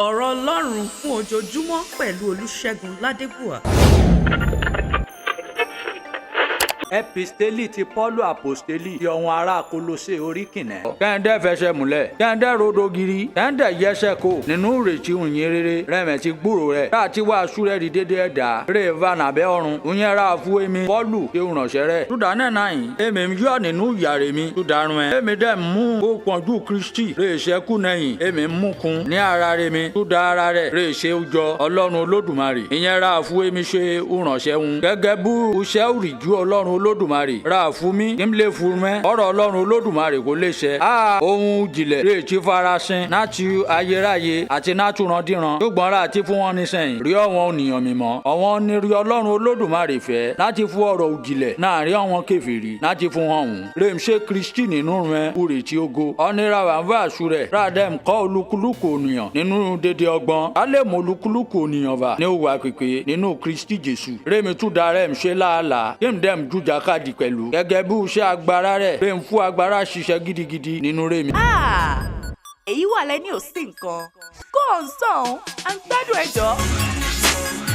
Ọ̀rọ̀ Ọlọ́run fún ojoojúmọ́ pẹ̀lú Olùṣègùn Ládébùwà. Episteli ti Pọ́ọ̀lù Àpòstélì ti ọ̀hún ará Kólósè orí kìnẹ́. Kẹ́ńdẹ́ fẹsẹ̀ múlẹ̀, kẹ́ńdẹ́ rodo giri, kẹ́ńdẹ́ yẹsẹ̀ kó nínú ìrètí òyìn rere rẹ̀mẹ̀ ti gbúrò rẹ̀. Tá a ti wá aṣú rẹ̀ di dédé ẹ̀dá, rè va nàbẹ́ ọ̀run, òyìn ra fún èmi Pọ́ọ̀lù ṣe ìrànṣẹ́ rẹ̀. Túdà náà náà yìí, èmi ń yọ̀ nínú ìyàrá mi, túdà rún ẹ. Èmi dẹ̀ mú kó pọ̀njú Kristi, rè ṣẹ́kù nẹ̀yìn, èmi ń mú kun ní ara rẹ̀ mi, túdà ara rẹ̀, rè ṣe jọ Ọlọ́run Olódùmarè. Ìyẹn ra fún èmi ṣe ìrànṣẹ́ hun. Gẹ́gẹ́ bú iṣẹ́ òrìjú Ọlọ́run Olódùmarè ra fún mi kí n lè fún mẹ́ ọ̀rọ̀ Ọlọ́run Olódùmarè kò lè ṣẹ. A ohun jìnlẹ̀ lè ti farasin láti ayérayé àti látúrandíran ṣùgbọ́n ra ti fún wọn nísẹ̀yìn rí ọ̀wọ́n ènìyàn mímọ́ ọ̀wọ́n ní rí Ọlọ́run Olódùmarè fẹ́ láti fún ọ̀rọ̀ òjìlẹ̀ náà rí ọ̀wọ́n kèfèrí láti fún wọn hùn. Rèm ṣe Kristi nínú rẹ̀ kúrè tí ó go. Ọ̀nira wà ń fẹ́ àṣù rẹ̀ rádẹ́m kọ́ olúkúlùkù ènìyàn nínú dédé ọgbọ́n. A lè mọ olúkúlùkù ènìyàn và ní òwà pípé nínú Kristi Jésù. Rèmi tún darẹ̀ ń ṣe láàlàá kí n dẹ́m jújà káàdì pẹ̀lú. Gẹ́gẹ́ bí iṣẹ́ agbára rẹ̀ rèm fún agbára ṣiṣẹ́ gidigidi nínú rèmi. Ah, èyí wà lẹ́ni ò sí nǹkan. Kó o ń sọ̀hún, à ń gbádùn ẹjọ́.